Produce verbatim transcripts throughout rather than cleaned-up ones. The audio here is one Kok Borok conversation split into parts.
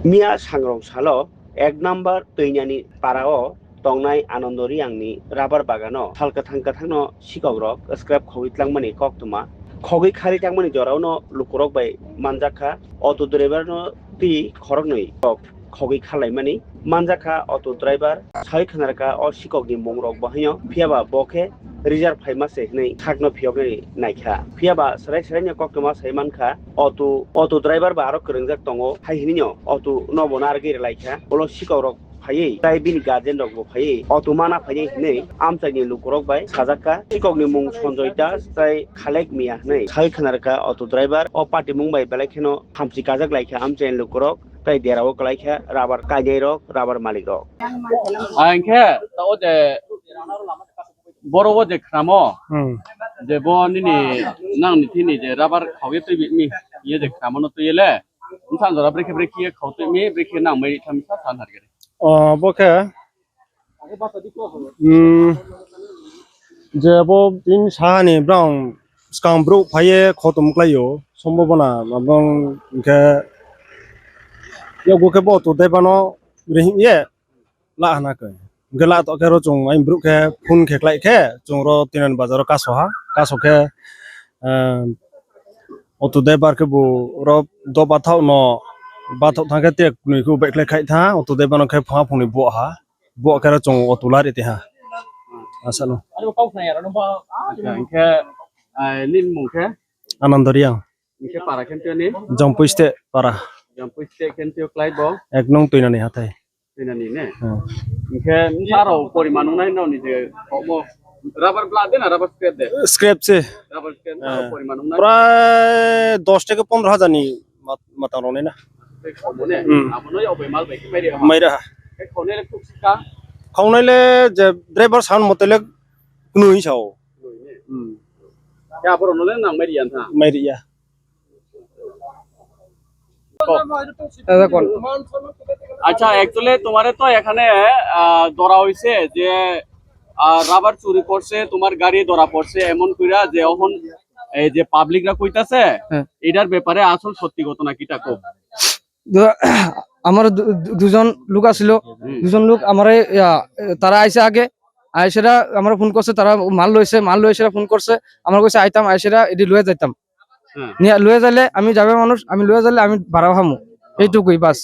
Miya sangrong salo ek number Twinani parao tongnai Anando Riyangni rubber bagano sal kwthang kwthangno sikokrok scrap khogwi tlangmani koktwma. Khogwi khari tangmani joraono lukurok bai manjakha, auto driverno twi khoroknwi rok khogwi khalaimani manjakha. Auto driver sai khwnarkha o sikokni mungrok bo haino, phiyaba bo khe reserve phaima se hwnwi sakno phiyoknai naikha. Phiyaba swrai swraino koktwma sai mankha, auto, auto driver ba aro kwrwngjak tongo, hai hwnwino auto no bono arwi rwlaikha. Ulo sikokrok phaiwi tei bini guardian rokbo phaiwi auto mana phainai hwnwi amchaini lukurok bai sajakha. Sikokni mung Sanjoy Das tei Khalek Miya hwnwi sai khwnarkha auto driver. O patimung bai belai kheno hamchi kajak laikha amchaini lukurok tei derao kwlaikha rubber kainairok, rubber malikrok. Ah, hinkhe ta o je borok o je khnamo, Hmm. je bo nini nangni thini je rubber khogwi twi bini, ye je khnamo no twi le, bwsa jora brekhe brekhe ye khogwi twi mi, brekhe nang mai tham sa san har gere. O, bo khe, hmm, je bo tin sahani brown swkang bro phaiye khotom khlaio, sombobona abong hinkhe yago khe bo to debano rihim ye. La hana khe. Hwnkhe la tokhe ro chwng ayang borok khe phone khe khlai khe chwng ro Twinani bazar o kaso ha. Kaso khe, eh, auto driver khe bo ro do bathok no bathok thang khe tek nwi khe bai khlai khai tha auto driver no khe phunga phungnwi bo ha. Bo khe ro chwng auto lari te ha. Asano. Acha, hwnkhe, eh, nini mung khe? Anando Riyang. Hwnkhe para khe tini? Jampui State para. Jampui State khe tio klai bo? Ek nong Twinani hathai. Twinani ne? Hmm. Hwnkhe bwsarok poriman wngnai nokni je omo rubber bla de na rubber scrap de? Scrap se. Rubber scrap bwsarok poriman wngnai? Prai dos theke pondro hajar ni mat-, matang rok nai na. Tei khomo ne? Hmm. Abono yokbai mal bai khe mairi ha? Mairi ha. Tei khonai le khuk sika? Khonai le je driver san mote le kwnwi sao. Kwnwi ne? Hmm. Khe aborok no le nang mairi ya tha? Mairi ya. আচ্ছা, actually তোমারে তো এখানে, আহ, ধরা হইছে যে, আহ, রাবার চুরি করছে, তোমার গাড়ি ধরা পড়ছে, এমন কইরা যে এখন এই যে পাবলিকরা কইতাছে, হ্যাঁ। এটার ব্যাপারে আসল সত্যি ঘটনা কিটা কও? তো আমার দু-, দু-, দুজন লোক আছিল, হুম। দুজন লোক আমার, ইয়া, তারা আইছে আগে, আইসেরা আমার ফোন করছে, তারা মাল লইছে, মাল লইসেরা ফোন করছে, আমার কইছে আইতাম, আইসেরা এটি লয়ে যাইতাম। হ্যাঁ। নিয়া লয়ে যাইলে আমি যাবে মানুষ, আমি লয়ে যাইলে আমি ভাড়া খামু, হ্যাঁ। এইটুকুই বাস।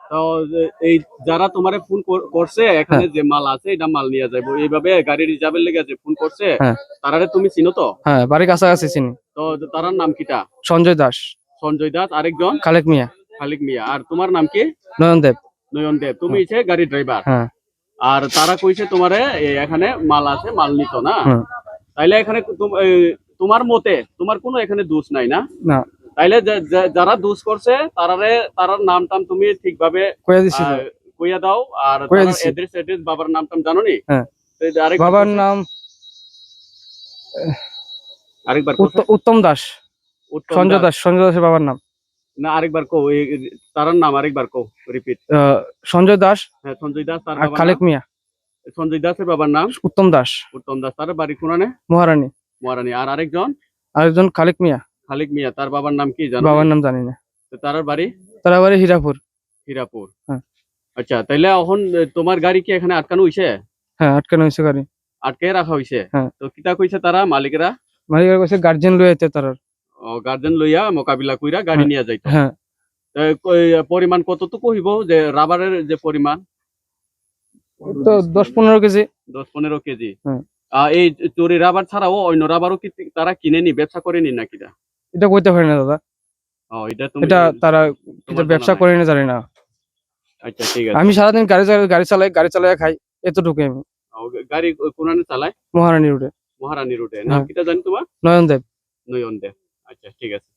তো যে এই যারা তোমারে ফোন কর-, করছে, এখানে হ্যাঁ। যে মাল আছে, এটা মাল নিয়ে যাইবো, এইভাবে গাড়ি রিজার্ভের লেগে যে ফোন করছে, হ্যাঁ। তারারে তুমি চিনো তো? হ্যাঁ, বাড়ির কাছাকাছি চিনি। তো তারার নাম কিটা? সঞ্জয় দাস। সঞ্জয় দাস, আরেকজন? খালেক মিয়া। খালেক মিয়া। আর তোমার নাম কি? নয়ন দেব। নয়ন দেব। তুমি হ্যাঁ। হচ্ছে গাড়ি ড্রাইভার? হ্যাঁ। আর তারা কইছে তোমারে, এ, এখানে মাল আছে, মাল নিত না? হ্যাঁ। তাইলে এখানে কু-, তুম-, এ, তোমার মতে তোমার কোনো এখানে দোষ নাই না? না। তাইলে যে, যে, যারা দোষ করছে, তারারে, তারার নাম টাম তুমি ঠিকভাবে, কইয়া দিছি তো। আহ, কইয়া দাও, আর কইয়া তারার দিছি। অ্যাড্রেস, অ্যাড্রেস, বাবার নাম টাম জানো নি? হ্যাঁ। তো এই যে আরেকবার বাবার কও। নাম, আরেকবার কও। উত্ত-, উত্তম দাস। উত্তম সঞ্জয় দাস। দাস, সঞ্জয় দাসের বাবার নাম। না, আরেকবার কও, এই, এই, তারার নাম আরেকবার কও, রিপিট। আহ, সঞ্জয় দাস। হ্যাঁ, সঞ্জয় দাস, তার আর বাবার খালেক নাম? মিয়া। সঞ্জয় দাসের বাবার নাম? উত্তম দাস। উত্তম দাস, তার বাড়ি কোনানে? মহারানী। মহারানী। আর আরেকজন? আরেকজন খালেক মিয়া। খালেক মিয়া, তার বাবার নাম কি জানো? বাবার নাম জানি না। তো তার বাড়ি? তার বাড়ি হীরাপুর। হীরাপুর। হ্যাঁ। আচ্ছা, তাইলে এখন, এ, তোমার গাড়ি কি এখানে আটকানো হইছে? হ্যাঁ, আটকানো হইছে গাড়ি। আটকে রাখা হইছে? হ্যাঁ। তো কিতা কইছে তারা, মালিকরা? মালিকরা কইছে গার্জিয়ান লই আইতে তারার। ও, গার্জেন লইয়া মোকাবিলা কইরা গাড়ি হ্যাঁ। নিয়া যাইতো। হ্যাঁ। তো কই, পরিমাণ কতটুকু হইব যে রাবারের যে পরিমাণ? তো দশ পনেরো কেজি। দশ পনেরো কেজি। হ্যাঁ। আহ, এই চুরি রাবার ছাড়াও অন্য রাবারও কি তি-, তারা কিনেনি, ব্যবসা করেনি নাকি তা? এটা কইতে পারি না, দাদা। ও, এটা তুমি, এটা তারা তোমার কিন্তু জানা ব্যবসা নাই? করে না, জানি না। আচ্ছা, ঠিক আছে। আমি সারাদিন গাড়ি চালাই, গাড়ি চালাই, গাড়ি চালাই খাই, এতটুকুই আমি। ও, গা-, গাড়ি কো-, কোনানে চালায়? মহারানী রোডে। মহারানী রোডে। নাম হ্যাঁ। কিতা জানি তোমার? নয়ন দেব। নয়ন দেব। আচ্ছা, ঠিক আছে।